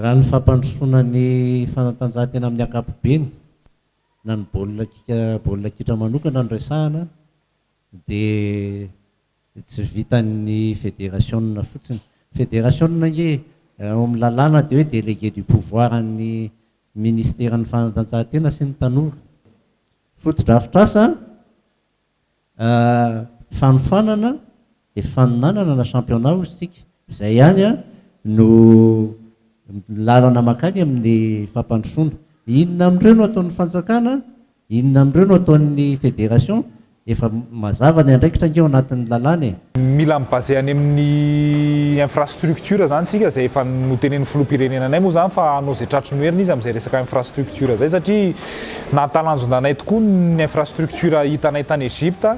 Raha ny fampandrosoana ny fanatanjahantena amin'ny ankapobeny na ny baolina kika baolina kitra manokana no resahana dia tsy vitan'ny federasiona fotsiny. Federasiona ange ao amin'ny lalàna dia hoe délégué du pouvoir an'ny ministeran'ny fanatanjahantena sy ny tanora. Fotodrafitrasa fanofanana dia faninanana na championnat hozy tsika. Izay ihany no lalana mankany amin'ny fampandrosoana. Inona amin'ireo no ataon'ny fanjakana? Inona amin'ireo no ataon'ny fédération? Efa mazava ny andraikitra ange ao anatin'ny lalàna e! Mila mi-baser any amin'ny infrastructure zany tsika izay efa notenenin'ny filoham-pirenena anay moa zany fa hanao izay tratry ny heriny izy amin'izay resaka infrastructure izay satria nahatalanjona anay tokoa ny infrastructure hitanay tany Egypte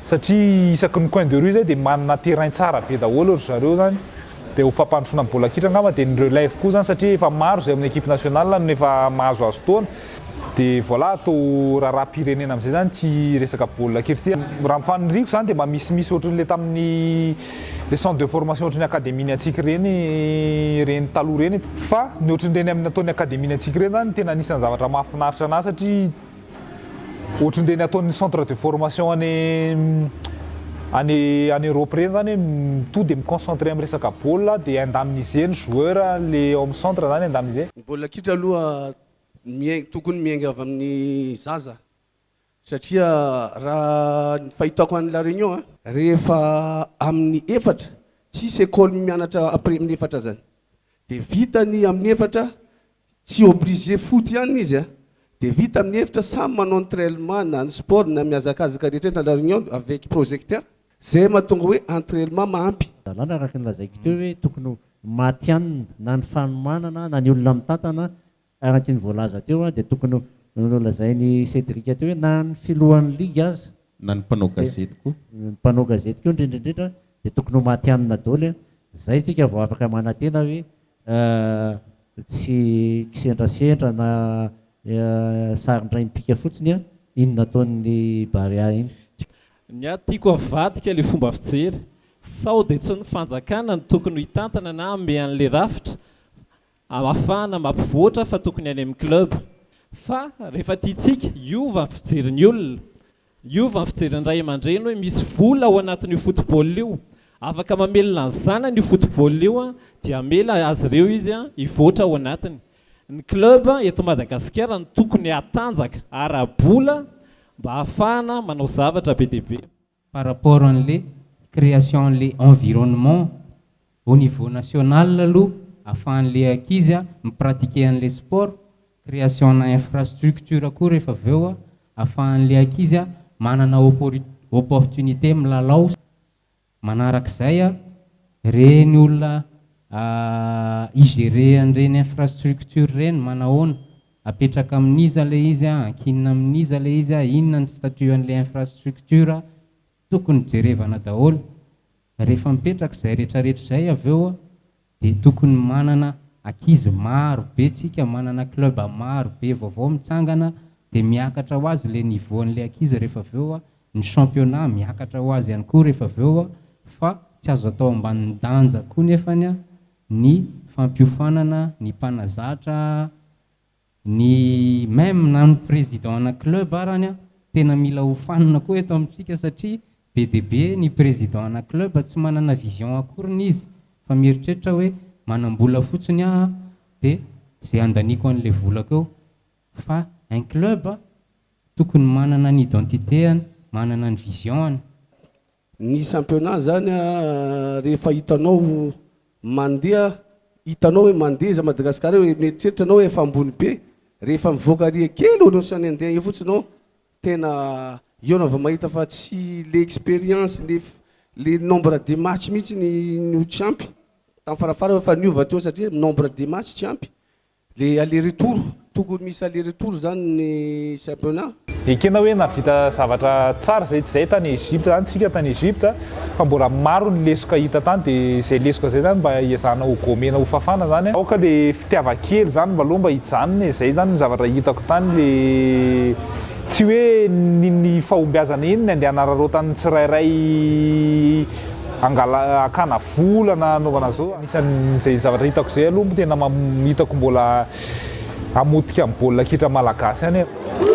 satria isaky ny coin de rue zay dia manana terrain tsara be daholo ry zareo zany dia ho fampandrosoana ny baolina kitra angamba dia ny relève koa zany satria efa maro izay amin'ny équipe nationale no efa mahazoazo taona. Dia voilà, atao raharaham-pirenena amin'izay izany ity resaka baolina kitra ity. Raha ny faniriako izany dia mba misimisy ohatran'ilay tamin'ny le centre de formation ohatran'ny académie ny antsika ireny, ireny taloha ireny. Fa ny ohatran'ireny amin'ny ataon'ny académie ny antsika ireny izany tena anisan'ny zavatra mahafinaritra anahy satria ohatran'ireny ataon'ny centre de formation any any any Europe ireny izany hoe to dia mi-concentrer amin'ny resaka baolina dia indemniser ny joueur le ao amin'ny centre izany indemniser. Ny baolina kitra aloha Miainga, tokony miainga avy amin'ny zaza satria raha ny fahitako an'i La Réunion an, rehefa amin'ny efatra, tsisy école mianatra après amin'ny efatra zany, dia vita ny amin'ny efatra, tsy obligé foot ihany izy an, dia vita amin'ny efitra samy manao entrainement na ny sport na mihazakazaka rehetra rehetra La Réunion avec projecteur, zay mahatonga hoe entrailement mahampy. Lalàna araka ny lazaiko teo hoe tokony ho matihanina na ny fanomanana na ny olona mitantana Araka ny voalaza teo dia tokony ho nolazain'i Cédric teo hoe na ny filohan'ny ligy aza, Na ny mpanao gazety koa. Ny mpanao gazety koa indrindra indrindra dia tokony ho matihanina daholo. Izay tsika vao afaka manantena hoe tsy kisendrasendra na sarin-draim-pika fotsiny iny nataon'ny Barea iny. Ny ahy tiako avadika ilay fomba fijery, sao dia tsy ny fanjakana no tokony hitantana na hanome an'ilay rafitra Ahafahana mampivoatra fa tokony any amin'ny club. Fa rehefa tiantsika hiova ny fijerin'ny olona, hiova ny fijerin'ny ray aman-dreny hoe misy vola ao anatin'io football io, afaka mamelona ny zanany io football io dia hamela azy ireo izy hivoatra ao anatiny. Ny club eto Madagasikara no tokony hatanjaka ara-bola mba ahafahana manao zavatra be dia be. Par rapport an'le création an'le environnement au niveau national aloha afahan'le ankizy mi-pratiquer an'le sport, création na infrastructure koa rehefa avy eo afahan'le ankizy manana opportunité milalao, manarak'izay reny olona hi-gérer an'ireny infrastructure ireny manahoana, apetraka amin'iza ilay izy, ankinina amin'iza ilay izy, inona ny statut an'ilay infrastructure, tokony jerevana daholo. Rehefa mipetraka izay rehetrarehetra izay avy eo dia tokony manana ankizy maro be tsika, manana club maro be vaovao mitsangana dia miakatra ho azy ilay niveau an'ilay ankizy rehefa avy eo, ny championnat miakatra ho azy ihany koa rehefa avy eo fa tsy azo atao ambanin'ny danja koa nefany ny fampiofanana ny mpanazatra, ny même na ny président ana club arany tena mila ofanina koa eto amintsika satria be dia be ny président ana club tsy manana vision akoriny izy fa mieritreritra hoe manam-bola fotsiny aho dia izay andaniako an'ilay volako eo fa un club tokony manana ny identité-any, manana ny vision-any. Ny championnat zany rehefa hitanao mandeha, hitanao hoe mandeha izy à Madagascar hoe mieritreritra anao hoe efa ambony be, rehefa mivoaka ary kely ohatran'ny Indien io fotsiny anao tena eo anao vao mahita fa tsy le expérience le le nombre de match mihitsy no tsy ampy, tamin'ny farafara efa niova teo satria nombre de match tsy ampy. Le aller retour, tokony misy aller retour zany ny championnat. Ekena hoe nahavita zavatra tsara izay tsy izay tany Egypte zany tsika tany Egypte fa mbola maro ny lesoka hita tany dia izay lesoka izay zany mba hiezahana ho gomena ho fafana zany. Aoka le fitiavan-kely zany mba aloha mba hijanona e, zay zany ny zavatra hitako tany le tsy hoe ny ny fahombiazana iny ny andeha hanararaotan'ny tsirairay. angala hakana vola na hanaovana zao. Anisan'izay zavatra hitako izay aloha tena hitako mbola hamotika ny baolina kitra malagasy ihany e.